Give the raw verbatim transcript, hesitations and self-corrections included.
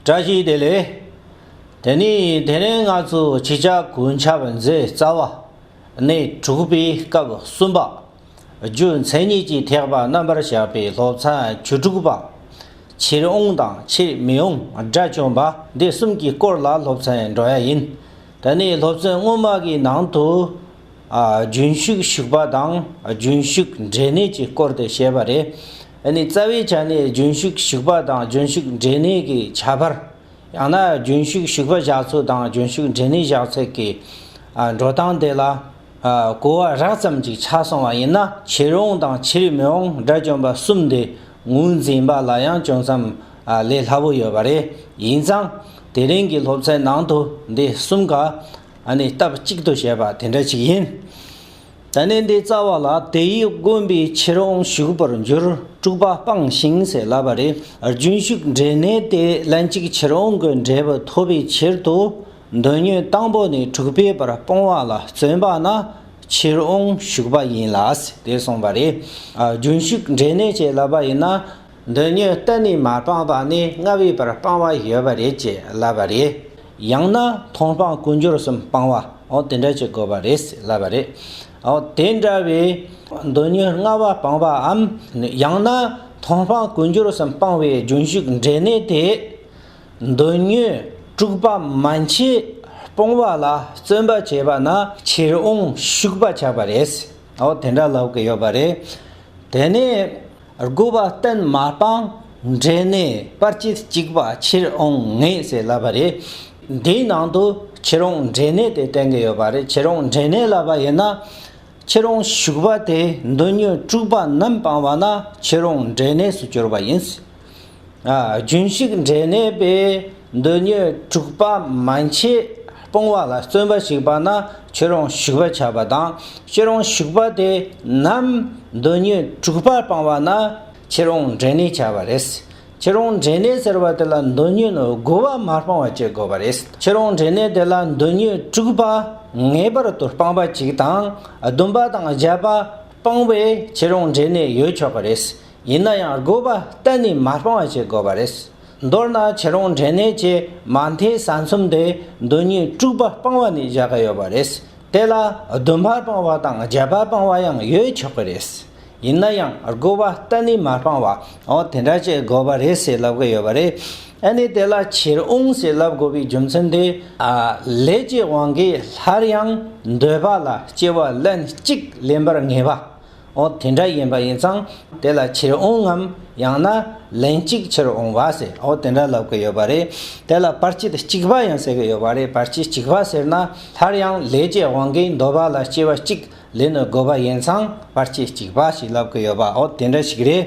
བཀྲ་ཤིས་བདེ་ལེགས། དེ་ནི་དེ་རིང་ང་ཚོ་ཁྱེད་ཅག་གུང་ཆབ་མཛད་རྩ་བ་ནས་དྲུག་པའི་སྐབས་གསུམ་པ། རྒྱུ་མཚན་ཉིད་ཀྱིས་ཐེག་པ་རྣམ་པར་གཞག་པའི་སློབ་ཚན་བཅུ་དྲུག་པ། ཕྱིར་འོང་དང་ཕྱིར་མི་འོང་དགྲ་བཅོམ་པ་འདི་གསུམ་གྱི་སྐོར་ལ་སློབ་ཚན་འགྲོ་ཡ་ཡིན། ད་ནི་སློབ་ཚན་སྔོན་མ་གི་ནང་དུ། ཨ། རྒྱུན་ཞུགས་ཞུགས་པ་དང་རྒྱུན་ཞུགས་འབྲས་གནས་ཀྱི་སྐོར་དེ་བཤད་པ་རེད། ཨ་ནི་རྩ་བའི་ཆ་ནས་རྒྱུན་ཞུགས་ཞུགས་པ་དང་རྒྱུན་ཞུགས་འབྲས་གནས་ཀྱི་ཁྱད་པར། ཡང་ན་རྒྱུན་ཞུགས་ཞུགས་པ་བཞག་ཚུལ་དང་རྒྱུན་ཞུགས་འབྲས་གནས་བཞག་ཚུལ་གྱི། ཨ། འགྲོ་སྟངས་དེ་ལ། ཨ། གོ་བ་རགས་ཙམ་ཅིག་ཆ་སོང་བ་ཡིན་ན། ཕྱིར་འོང་དང་ཕྱིར་མི་འོང་དགྲ་བཅོམ་པ་གསུམ་དེ་ངོས་འཛིན་པ་ལ་ཡང་ཅུང་ཙམ། ཨ། ལས་སླ་པོ་ཡོད་པ་རེད། ཡིན་ཙང་དེ་རིང་གི་སློབ་ཚན་ནང་དུ་འདི་གསུམ་ཀ། ཨ་ནི་སྟབས་གཅིག་ཏུ་བྱས་པ་དེ་འདྲ་ཅིག་ཡིན། ད་ནི་འདི་རྩ་བ་ལ། དེ་ཡིས་བསྒོམས་པས་ཕྱིར་འོང་ཞུགས་པར་འགྱུར། དྲུག་པ་སྤངས་ཤིང་ཟེར་ལབ་པ་རེད། རྒྱུན་ཞུགས་འབྲས་གནས་དེ་ལན་གཅིག་ཕྱིར་འོང་གི་འབྲས་བུ་ཐོབ་པའི་ཕྱིར་དུ། མདོ་ཉོན་དང་པོ་ནས་དྲུག་པའི་བར་སྤོང་བ་ལ་བརྩོན་པ་ན་ཕྱིར་འོང་ཞུགས་པ་ཡིན་ལ་ཟེར་དེ་གསུངས་པ་རེད། ཨ། རྒྱུན་ཞུགས་འབྲས་གནས་ཅེས་ལབ་པ་ཡིན་ན། མདོ་ཉོན་གཏན་ནས་མ་སྤངས་པ་ནས་ལྔ་པའི་བར་སྤང་བ་ཡོད་པ་རེད་ཅེས་ལབ་པ་རེད། ཡང་ན་མཐོང་སྤང་ཀུན་སྦྱོར་གསུམ་སྤང་བ། འོ་དེ་འདྲ་ཅིག་དགོས་པ་རེད་ལབ་པ་རེད། འོ་དེ་འདྲ་བའི་མདོ་ཉོན་ལྔ་པ་སྤང་བའམ། ཡང་ན་མཐོང་སྤང་ཀུན་སྦྱོར་གསུམ་སྤང་བའི་རྒྱུན་ཞུགས་འབྲས་གནས་དེ། མདོ་ཉོན་དྲུག་པ་མན་ཆད་སྤོང་བ་ལ་བརྩོན་པ་བྱས་པ་ན་ཕྱིར་འོང་ཞུགས་པ་ཆགས་པ་རེད། འོ་དེ་འདྲ་ལབ་ཀྱི་ཡོད་པ་རེད། དེ་ནས། དགུ་པ་གཏན་མ་སྤངས་འབྲས་གནས་བར་ཆད་གཅིག་པ་ཕྱིར་འོང་ངེས་ཟེར་ལབ་པ་རེད། འདིའི་ནང་དུ་ཕྱིར་འོང་འབྲས་གནས་དེ་བསྟན་གྱི་ཡོད་པ་རེད། ཕྱིར་འོང་འབྲས་གནས་ལབ་པ་ཡིན་ན། ཕྱིར་འོང་ཞུགས་པ་དེ་མདོ་ཉོན་དྲུག་པ་རྣམས་སྤངས་པ་ན་ཕྱིར་འོང་འབྲས་གནས་སུ་གྱུར་པ་ཡིན། ཨ། རྒྱུན་ཞུགས་འབྲས་གནས་པས་མདོ་ཉོན་དྲུག་པ་མན་ཆད་སྤོང་བ་ལ་བརྩོན་པ་ཞིག་པ་ན་ཕྱིར་འོང་ཞུགས་པ་ཆགས་པ་དང་། ཕྱིར་འོང་ཞུགས་པ་དེ་རྣམས་མདོ་ཉོན་དྲུག་པ་སྤངས་པ་ན་ཕྱིར་འོང་འབྲས་གནས་ཆགས་པ་རེད། ཕྱིར་འོང་འབྲས་གནས་ཟེར་བ་དེ་ལ་མདོ་ཉོན་དགུ་པ་མ་སྤངས་པ་བྱེད་དགོས་པ་རེད། ཕྱིར་འོང་འབྲས་གནས་དེ་ལ་མདོ་ཉོན་དྲུག་པ་ངེས་པར་དུ་སྤངས་པ་གཅིག་དང་། བདུན་པ་དང་བརྒྱད་པ་སྤངས་པས་ཕྱིར་འོང་འབྲས་གནས་ཡོད་ཆོག་གི་རེད། ཡིན་ན་ཡང་དགུ་པ་གཏན་ནས་མ་སྤངས་པ་བྱེད་དགོས་པ་རེད། མདོར་ན་ཕྱིར་འོང་འབྲས་གནས་ཀྱི་མ་མཐའི་ས་མཚམས་དེ་མདོ་ཉོན་དྲུག་པ་སྤངས་པ་ནས་བཞག་གི་ཡོད་པ་རེད། དེ་ལ་བདུན་པ་སྤངས་པ་དང་བརྒྱད་པ་སྤངས་པ་ཡང་ཡོད་ཆོག་གི་རེད། ཡིན་ན་ཡང་དགུ་པ་གཏན་ནས་མ་སྤངས་པ། འོ་དེ་འདྲ་བྱེད་དགོས་པ་རེད་ཟེར་ལབ་གི་ཡོད་པ་རེད། ཨ་ནི་དེ་ལ་ཕྱིར་འོང་ཟེར་ལབ་དགོས་པའི་རྒྱུ་མཚན་དེ། ཨ། ལས་ཀྱི་དབང་གིས་སླར་ཡང་འདོད་པ་ལ་སྐྱེ་བ་ལན་གཅིག་ལེན་པར་ངེས་པ། འོ་དེ་འདྲ་ཡིན་པ་ཡིན་ཙང་དེ་ལ་ཕྱིར་འོང་ངམ་ཡང་ན་ལན་གཅིག་ཕྱིར་འོང་བ་ཟེར། འོ་དེ་འདྲ་ལབ་ཀྱི་ཡོད་པ་རེད། དེ་ལ་བར་ཆད་གཅིག་པ་ཡང་ཟེར་གྱི་ཡོད་པ་རེད། བར་ཆད་གཅིག་པ་ཟེར་ན་སླར་ཡང་ལས་ཀྱི་དབང་གིས་འདོད་པ་ལ་སྐྱེ་བ་གཅིག་ལེན་དགོས་པ་ཡིན་ཙང་བར་ཆད་གཅིག་པ་ཞེས་ལབ་ཀྱི་ཡོད་པ། འོ་དེ་འདྲ་ཞིག་རེད།